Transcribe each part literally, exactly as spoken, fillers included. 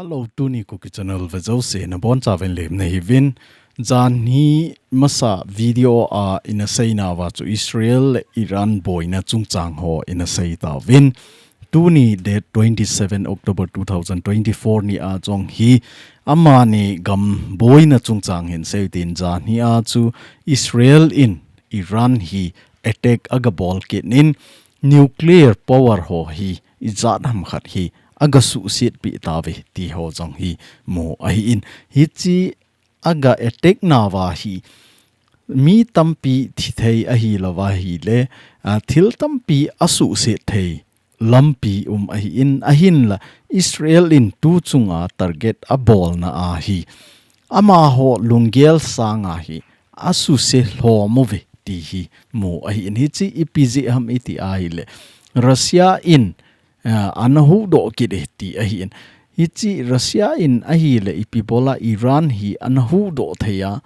Hello, tuni Kuki Channel vejouse nabonchauvin lemna hiuvin. Janhi masa video a ina seinauva chu Israel le Iran boina chungchang ho ina seitauvin. Tuni date twenty-seven October two thousand twenty-four nia jong hi amani gam boina chungchang hin seiutin, janhi a chu Israel in Iran hi attack agabol kit in nuclear power ho hi ijat ham khat hi agasuhsetpi tauve ti ho jong hi mu ahin. Hiche aga attack nauva hi mi tampi thithei ahilouva ahile, a, thil tampi asuhset thei lampi um ahin, ahinla Israel in tuchunga target abolna ahi amaho lunggel sanga hi asuse lhom uve ti hi mu ahin. Hiche ipi jeh ham iti ahile, Russia in, a, ana huhdoh kit e ti ahin. Hiche Russia in ahile ipi bola Iran hi ana huhdoh thei a,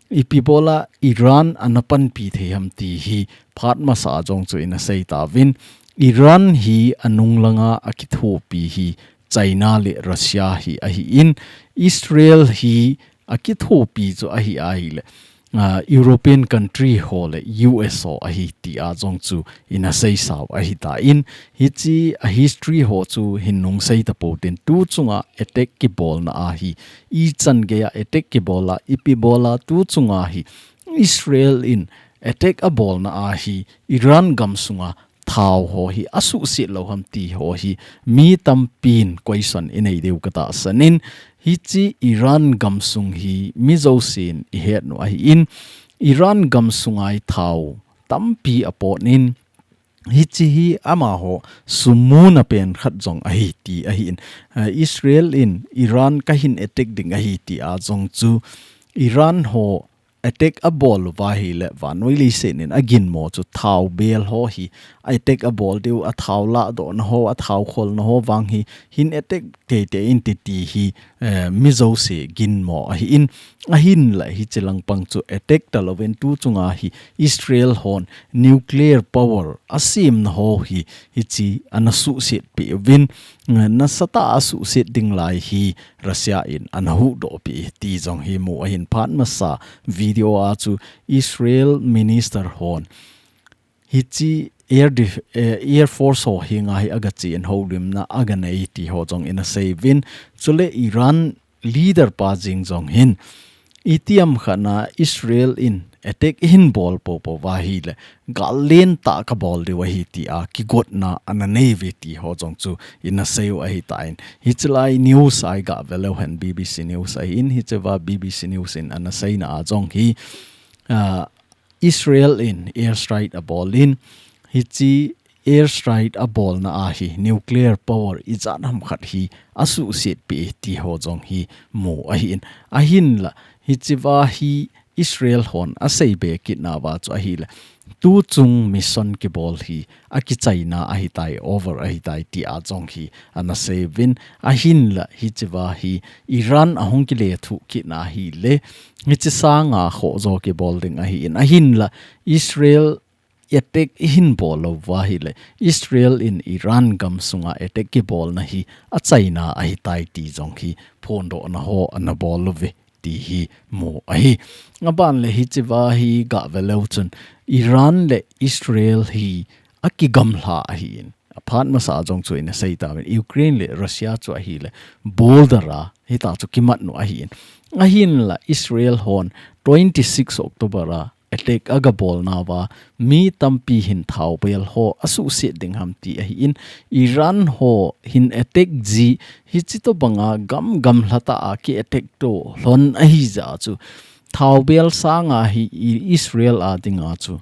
ipi bola Iran ana panpi thei ham ti hi phat masa jong chu ina seitauvin. Iran hi anung langa akithopi hi China le Russia hi ahin, Israel hi akithopi chu ahi ahile, a, European country ho le U S ho ahi tia jong chu ina seisau ahitan, hiche a history ho chu hin nung sei tapoutin, tuchunga attack kibolna ahi, ichan geiya attack kibola, ipi bola tuchunga hi Israel in attack abolna ahi Iran gamsunga thao ho hi asuhset lou ham ti ho hi mi tampin question inei diu katahsan in, hiche Iran gamsung hi mi jousen ihet u ahin, Iran gamsunga hi thao tampi apot in, hiche hi amaho sum muna pen khat jong ahi ti ahin, a, Israel in Iran kahin attack ding ahi tia jong chu Iran ho attack abol uva ahile vannoi leiset in aginmo chu thao bel ho hi attack abol diu, athao lahdohna ho, athao kholna ho vang hi hin attack teitei inte ti hi, eh, mi jouse ginmo ahin, ahinla hiche langpang chu attack talouvin tuchunga hi Israel hon nuclear power asemna ho hi hiche ana suhsetpi uvin, eh, nasatah a asuhset ding lai hi Russia in ana huhdohpi ti jong hi mu ahin. Phat masa video a chu Israel minister hon hiche air def-, eh, air force ho henga hi agachen houlimna aganei ti ho jong ina seiyuvin. Chule Iran leader pa jeng jong hin itiham khatna Israel in attack ihin bol poupou uva ahile gal lentah kabol diu ahi tia kigotna ana neiuve ti ho jong chu ina seiyu ahitan. Hiche lai news a iga veleu hen B B C News ahin, hichea B B C News in ana seina a jong hi, ah, Israel in airstrike abolin, hiche airstrike abolna a hi nuclear power ijat ham khat hi asuhsetpi ti ho jong hi mu ahin. Ahinla hichea hi Israel hon aseibe kitnauva chu ahile, tuchung mission kibol hi akichaina ahitai, over ahitai tia jong hi ana seiyuvin. Ahinla hichea hi Iran ahung kilethuh kitna ahile, hiche sanga khohjo kibol ding ahin. Ahinla Israel attack ihin bol lou uva ahile, Israel in Iran gamsunga attack kibolna hi achaina ahitai ti jong hi phondohna ho ana bol uve ti hi mu ahi. Aban le hichea hi ga veleu chun Iran le Israel hi akigamla ahin. Aphat masa jong chu ina seitauvin, Ukraine le Russia chu ahile border a hitia chu kimat u ahin. Ahinla Israel hon twenty-six October a attack agabolnauva mi tampi hin thao bel ho asuhset ding ham ti ahin, Iran ho hin attack ji hiche tobanga gam gamlatah a ki attack to lhon ahijeh chu thao bel sanga hi I-, Israel a dinga chu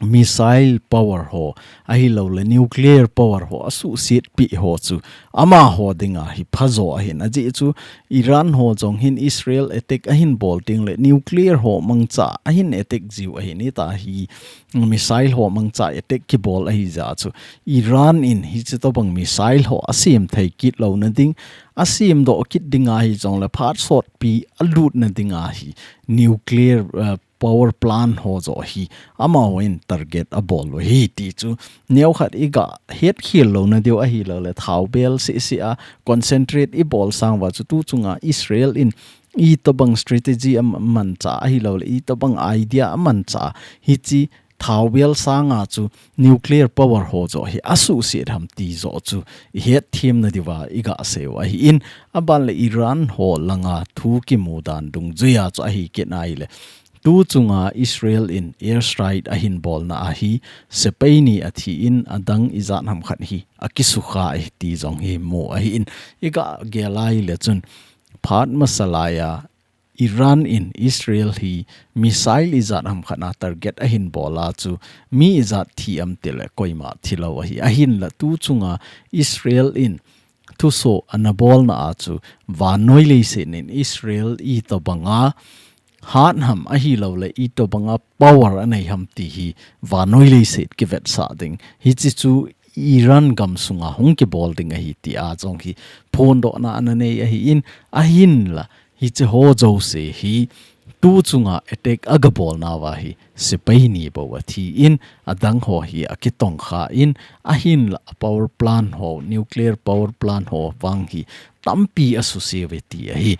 missile power ho ahilouleh nuclear power ho asuhsetpi ho chu amaho dinga hi phajo ahin. Ajeh chu Iran ho jong hin Israel attack ahin bol tengle nuclear ho mangcha ahin attack jiu ahin, hitia hi missile ho mangcha attack kibol ahijeh chu Iran in hiche tobang missile ho asem thei kit louna ding, asemdoh kit dinga hijongle phat sotpi alutna dinga hi nuclear, uh, power plant ho joh hi amahon target abol u ahi ti chu neokhat iga hetkhel louna diu ahilouleh thaobel seh seh a concentrate ibol sang uva chu tu chunga Israel in itobang strategy amanchah ahilouleh itobang idea amanchah hiche thaobel sanga chu nuclear power ho joh hi asuhset ham ti joh chu ihetthemna diuva iga sei u ahin, aban le Iran ho langa thu kimu dan dungjuia chu ahi kit nai le tu chunga Israel in airstrike ahin bolna ahi sepai ni athi in adang ijat ham khat hi akisukha ahi ti jong hi mu ahin, iga gel lai le chun phat masa laiya Iran in Israel hi missile ijat ham khat a target ahin bol a chu mi ijat thi am tile koima thi lou ahi. Ahinla tu chunga Israel in thusoh ana bolna a chu vannoi leiset in Israel itobanga hat ham ahilouleh itobanga power anei ham ti hi vannoi leiset kivetsah ding. Hiche chu Iran gamsunga hung kibol ding ahi tia jong hi phondohna ana nei ahin, ahinla hiche ho jouse hi tu chunga attack aga bolna uva hi sepai ni bou athi in adang ho hi akitongkha in ahinla power plant ho, nuclear power plant ho vang hi tampi asuse uve ti ahi.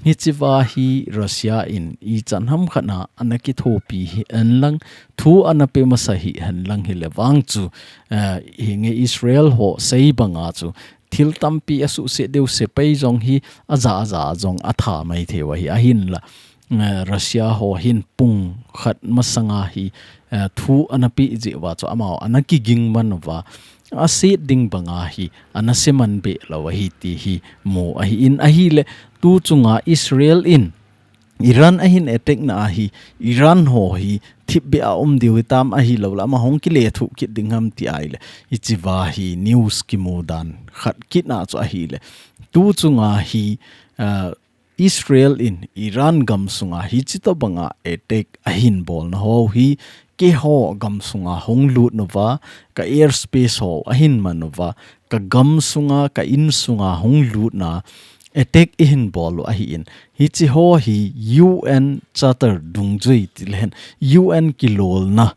Hichea hi Russia in ichan ham khat a ana kithopi hihen lang thu ana pe masa hihen lang hile vang chu, eh, hinge Israel ho sei banga chu thil tampi asuhset diu sepai jong hi aja aja jong atha mai thei u ahi ahinla, eh, Russia ho hin pung khat masanga hi, eh, thu ana pe jeh uva chu amaho ana kiging man uva aset ding banga hi ana se man be lou ahi ti hi mu ahin, ahile tu chunga Israel in Iran ahin attack na ahi, Iran ho hi thipbeh a um diu hitam ahilouleh ama hung kilethuh kit ding ham ti ahile hichea hi news kimu dan khat kit na chu ahile tu chunga hi, ah, Israel in Iran gamsunga hiche tobanga attack ahin bolna ho hi keiho gamsunga hung lut nauva, ka airspace ho ahin man uva, ka gamsunga, ka insunga hung lutna attack eihin bol u ahin. Hiche ho hi U N Charter dungjui tilehen U N kilolna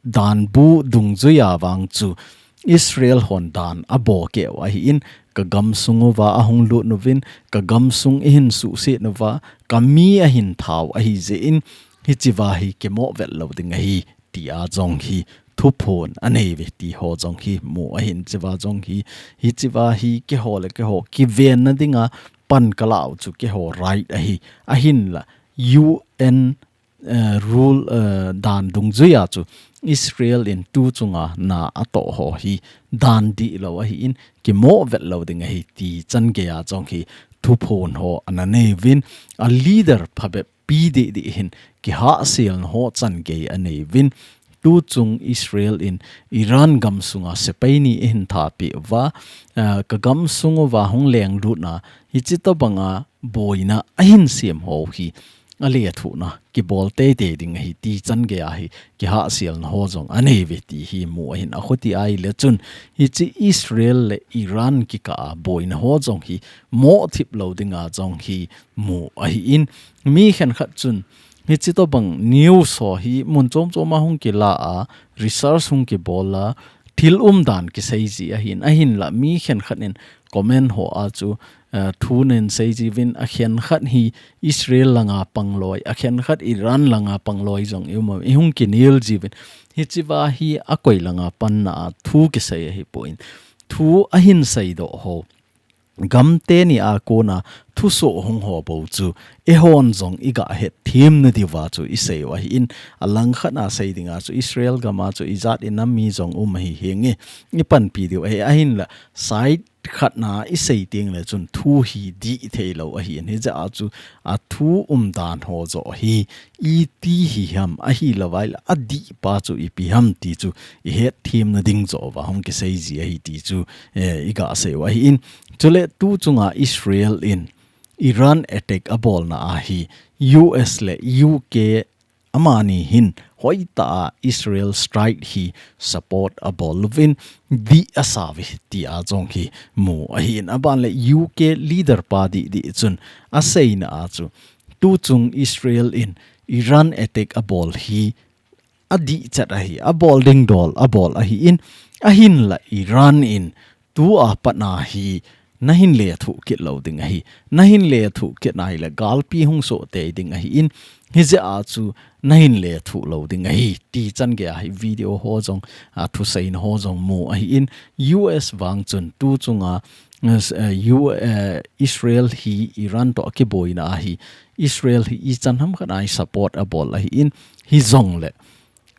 danbu dungjuia vang chu Israel hon dan abol keu ahin, ka gamsung uva ahung lut nauvin, ka gamsung eihin suhset nauva, ka mi ahin thau ahi jeh in, hichea hi kimoh vet lou ding ahi, tia jong hi thuphon anei uve ti ho jong hi mu ahin, hichea jong hi, hichea hi keiho le keiho kivenna dinga pan kalah u chu keiho right ahi, ahinla U N eh, rule, eh, dan dungjuia chu Israel in tu chunga na atoh ho hi dan dihlou ahin kimoh vet lou ding ahi ti chan geia jong hi thuphon ho ana nei uvin a leader phabep pi didi hin kihahselna ho chan gei anei uvin tu chung Israel in Iran gamsunga sepai ni eihin thapeh uva, eh, ka gamsung uva hung lenglutna hiche tobanga boina ahin sem ho hi alethuhna kibol teitei ding ahi ti chan geia hi kihahselna ho jong anei uve ti hi mu ahin akhuti ahile chun hiche Israel le Iran kikah a boina ho jong hi moh thip lou dinga jong hi mu ahin mi khenkhat chun hiche tobang news ho hi mun chom chom a hung kila a research hung kibol a thil umdan kisei ji ahin ahinla mi khenkhat in comment ho a chu eh, thu nei sei jiuvin a khenkhat hi Israel langa pangloi, a khenkhat Iran langa pangloi jong i um a, i hung kinel jiuvin. Hichea hi a koi langa panna a thu kisei ahipon. Thu ahin seidoh ho. Gam teni a kona thusoh hung ho bou chu eihon jong i gah hetthem nadiuva chu i sei u ahin a langkhat a sei dinga chu Israel gam a chu ijat i nam mi jong um ahi henge i panpi diu ahi ahinla side khatna i sei teng le chun thu hi dih thei lou ahin, hijeh a chu a thu umdan ho joh hi iti hi ham ahilou vai le a dih pa chu ipi ham ti chu i hetthem nading joh uva hung kisei ji ahi ti chu, eh, i gah sei u ahin. Chule tu chunga Israel in Iran attack a bolna a hi U S le U K amani hin hoitah a Israel strike hi support a bol uvin dih a sa uve tia jong hi mu ahin. Aban le U K leader pa didi chun a seina a chu tu chung Israel in Iran attack abol hi adih chat ahi, abol ding dol abol ahi in, ahinla Iran in tua pat na hi nahin lethuh kit lou ding ahi, nahin lethuh kit na hile galpi hung soh tei ding ahi in, hijeh a chu nahin lethuh lou ding ahi ti chan gei ahi. Video ho jong, a, thusei na ho jong mu ahi in, U S vang chun tu chunga, eh, U, eh, Israel hi Iran toh akiboina ahi, Israel hi ichan ham khat a hi support abol ahi in, hijongle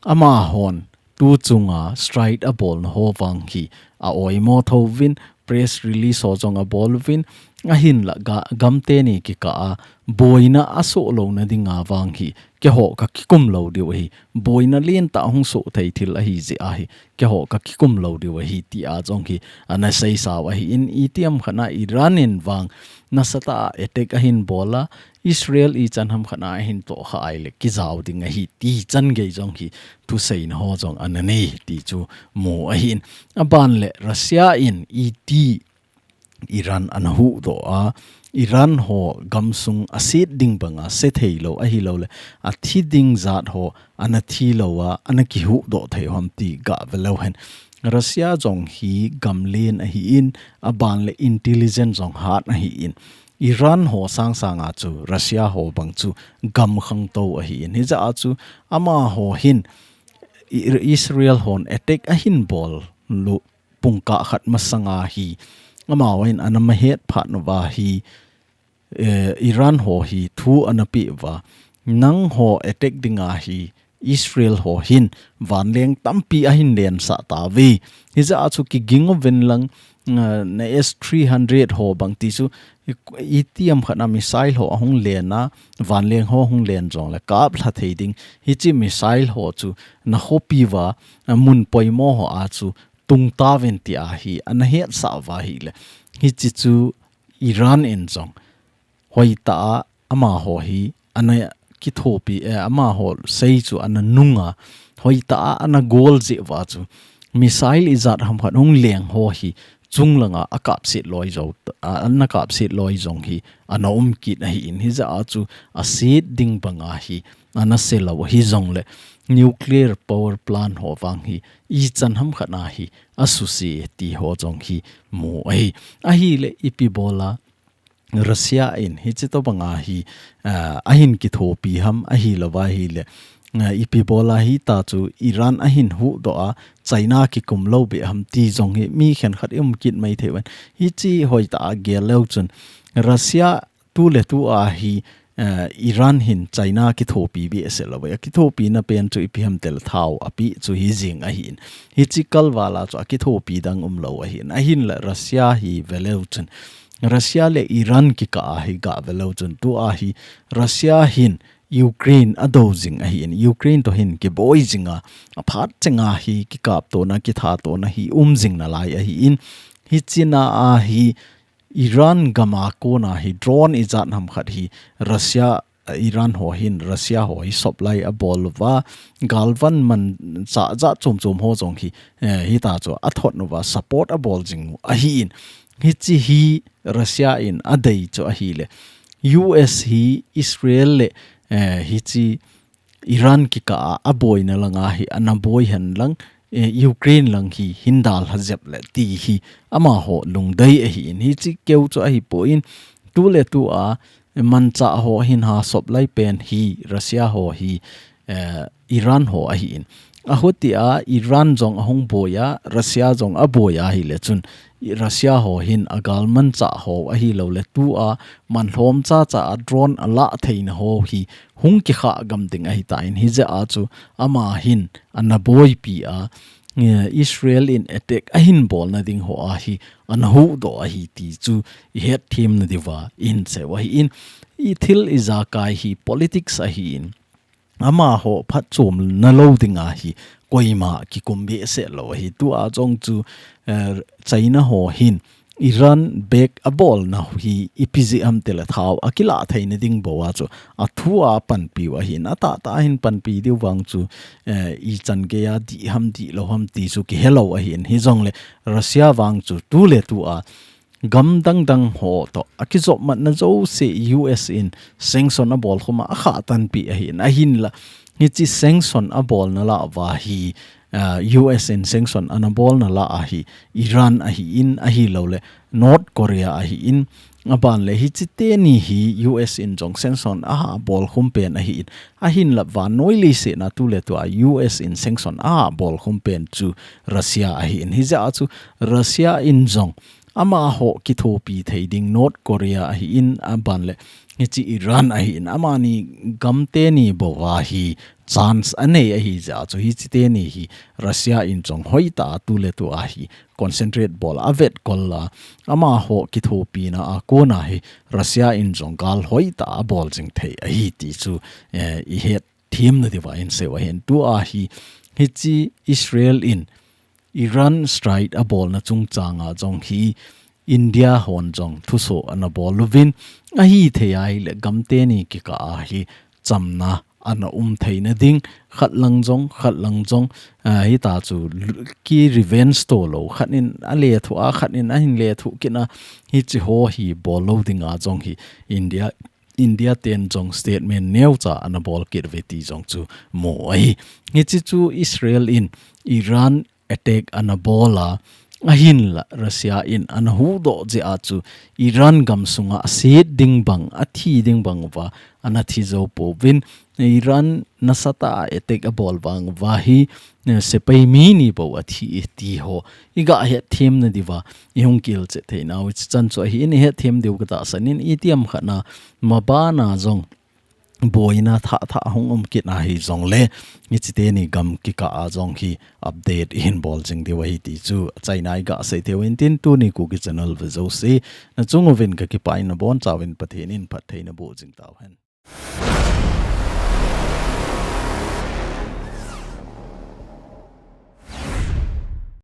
amahon tu chunga strike abol na ho vang hi a oimo tho vin, press release ho jong abol vin, ahinla ga, gam teni kikah a boina asoh lou na dinga vang hi keiho kakikum lou diu ahi, boina lentah hung soh thei thil ahi jeh ahi, keiho kakikum lou diu ahi tia jong hi ana seisau ahi in, itiham khat na Iran in vang nasatah a attack ahin bol a, Israel ichan ham khat na ahin tohkhah a ile kijao ding ahi ti chan gei jong hi thusei na ho jong ana nei ti chu mu ahi in. Aban le Russia in iti Iran ana huhdoh a, Iran ho gamsung aset ding banga se thei lou ahilou le, athi ding jat ho ana thi lou a, ana kihuhdoh thei ham ti gave leu hen. Russia jong hi gamlen ahi in, aban le intelligence jong hat ahi in, Iran ho sangsang a chu Russia ho bang chu gam khangtou ahi in. Hijeh a chu amaho hin I-, Israel hon attack ahin bol lou pungkah khat masanga hi, amaho hin ana mahet phat uva hi, eh, Iran ho hi thu ana peh uva, nangho attack dinga hi Israel ho hin vanleng tampi ahin lensah tauve. Hijeh a chu kiging uvin lang, eh, na S three hundred ho bang ti chu, i-, itiham khat na missile ho ahung len a, vanleng ho hung len jongle kaplha thei ding. Hiche missile ho chu na khopi uva, a, mun poimo ho a chu tung tauvin tia hi ana hetsah uva ahile, hiche chu Iran in jong hoitah a amaho hi ana kithopi, eh, amaho sei chu ana nunga, hoitah a ana gol jeh uva chu missile ijat ham khat hung leng ho hi chung langa akapset loi jou, a, ana kapset loi jong hi ana um kit ahi in. Hijeh a chu aset ding banga hi ana se lou hijongle nuclear power plant ho vang hi ichan ham khat na hi asuse ti ho jong hi mu ahi. Ahile ipi bol a Russia in hiche tobanga hi, ah, ahin kithopi ham, ahilouva ahile, ah, ipi bol a hitia chu Iran ahin huhdoh a, China kikum lou beh ham ti jong hi mi khenkhat i um kit mai thei uvin. Hiche hoitah a gel leu chun Russia tuletua hi, eh, Iran hin China kithopi behseh lou ve. Akithopina pen chu ipi ham tile thao apeh chu hi jing ahi in. Hiche kalval a chu akithopi dang umlou ahi in. Ahinla Russia hi ve leu chun, Russia le Iran kikah a hi gave leu chun, tua hi Russia hin Ukraine adou jing ahi in. Ukraine toh hin kiboi jing a, aphat chenga hi kikaptona, kithatona hi um jing nalai ahi in. Hiche na a hi Iran gam a kona hi drone ijat ham khat hi Russia, Iran ho hin Russia ho hi supply abol uva, galvan manchah jat chom chom ho jong hi, eh, hitia chu athot uva support abol jing u ahi in. Hiche hi Russia in adei chu ahile, U S hi Israel le, eh, hiche Iran kikah a aboina langa hi ana boi hen lang, eh, Ukraine lang hi hin dalha jep le ti hi amaho lungdei ahi in. Hiche keu chu ahipoi in, tuletua manchah ho hin ha supply pen hi Russia ho hi, eh, Iran ho ahi in. Ahutia Iran jong ahung boi a, Russia jong aboi ahile chun, Russia ho hin agal manchah ho ahilou le tua man lhom chacha a drone alah theina ho hi hung kikhah gam ding ahitan, hijeh a chu ama hin ana boipi a, eh, Israel in attack ahin bolna ding ho a hi ana huhdoh ahi ti chu ihet themna diuva ihin sei u ahi in, ithil ijakai hi politics ahi in, amaho phatchomna lou dinga hi koima kikum behseh lou ahi. Tua jong chu, eh, China ho hin Iran back abolna hi ipi jeh ham tile thao akilah theina ding bou a chu athu a panpi u ahi in, atahtah a hin panpi diu vang chu, eh, ichan gei a dih ham dihlou ham ti chu kihelou ahi in. Hijongle Russia vang chu tuletua gam dangdang ho toh akijopmatna jouse U S in sanction abol khum a, akhah tanpi ahin, ahinla hiche sanction abolna lah uva hi, ah, U S in sanction ana bolna lah a hi Iran ahin, ahilouleh North Korea ahin, aban le hiche teni hi U S in jong sanction aha bol khum pen ahin, ahinla vannoi leiset a tuletua U S in sanction aha bol khum pen chu Russia ahin, hijeh a chu Russia in jong amaho kithopi thei ding North Korea ahin, aban le hiche Iran ahin, amani gam teni bou a hi chance anei ahijeh a chu hiche teni hi Russia in jong hoitah a tuletua hi concentrate bol a, avetkol a, amaho kithopina a kona hi Russia in jong gal hoitah a abol jing thei ahi ti chu, eh, ihet themna diuva inseiu ahin. Tua hi, hiche Israel in Iran strike abolna chungchang a jong hi India hon jong thuso ana bol uvin, ahithei a ahile gam teni kikah a hi chamna ana um theina ding, khat lang jong, khat lang jong, ah, hitia chu ki revenge tolou, khat in alethuh a, khat in ahin lethuh kit a, hiche ho hi bol lou dinga jong hi India, India ten jong statement neocha ana bol kit uve ti jong chu mu ahi. Hiche chu Israel in Iran attack ana bol a, ahinla Russia in ana huhdoh jeh a chu Iran gamsunga aset ding bang, athi ding bang uva ana thi jou pouvin, Iran nasatah a attack abol vang uva hi, eh, sepai mi ni bou athi e ti ho igah hetthemna diuva ihung kilchet theinau hiche chan chu ahin, ihetthem diu katahsan in, itiham khat na mabana jong boina thah thah hung um kit ahi jongle, hiche teni gam kikah a jong hi update ihin bol jing diu ahi ti chu achaina igah sei theiu ahin, tin tuni Kuki channel ve jouse nachung uvin kakipah in, nabonchauvin Pathen in phatthei naboh jing tauhen.